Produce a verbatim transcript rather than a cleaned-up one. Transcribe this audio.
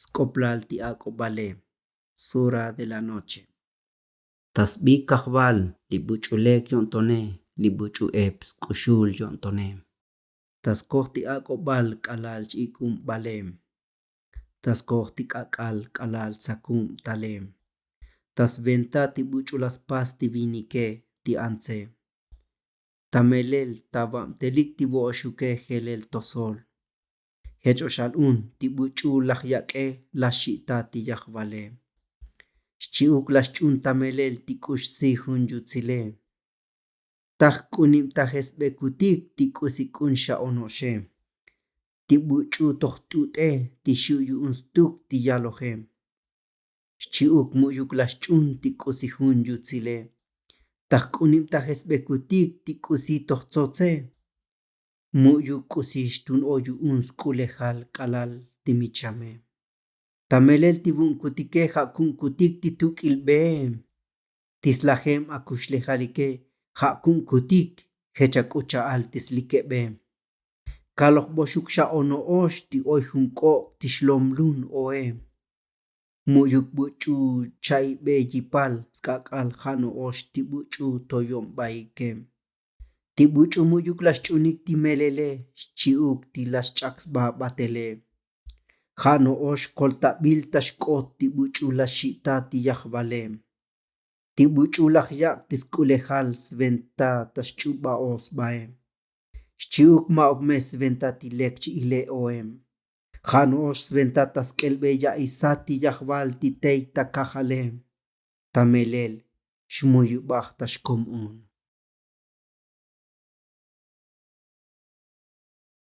Sk'oplal ti ak'obale. Sura de la noche. Ta sbi kajval li buch'u lek yo'ntone, li buch'u ep sk'uxul yo'ntone. Ta skoj ti ak'obal k'alal ch'ik'umbale. Ta skoj ti k'ak'al k'alal tsakumbtale. Ta sventa ti buch'u la spas ti vinike ti antse. Ta melel ta vabtelik ti vo'oxuke jelel to sol. Jech o xal un ti buch'u laj yak'e la xchi'ta ti yajvale. Xchi'uk la xch'un ta melel ti k'ux si jun yutsile. Ta jk'unibtajesbekutik ti k'usi k'un xa ono'oxe. Ti buch'u toj t'ut'e ti xu' yu'un stuk ti yaloje. Xchi'uk mu'yuk la xch'un ti k'usi jun yutsile. Ta jk'unibtajesbekutik ti k'usi toj tsotse. Mu'yuk k'usi xtun o yu'un sk'ulejal k'alal ti michame. Ta melel ti vu'unkutike ja' ku'unkutik ti tuk'il bee. Ti slajem akuxlejalike ja' ku'unkutik jech ak'u cha'al ti slike bee. Kaloj boxuk xa ono'ox ti oy jun k'ok' ti xlomlun oe. Mu'yuk buch'u cha'ibe yipal sk'ak'al ja' no'ox ti buch'u toyombaike. Ti buch'u mu'yuk la xch'unik ti melele xchi'uk ti la xch'ak sba batele. Ja' no'ox koltabil ta xk'ot ti buch'u la xchi'ta ti yajvale. Ti buch'u laj yak' ti sk'ulejal sventa ta xch'ubao sbae. Xchi'uk ma'uk me sventa ti lek ch'ile oe. Ja' no'ox sventa ta sk'elbe ya'isat ti yajval ti tey ta kajale. Ta melel xmuyubaj ta xkom un.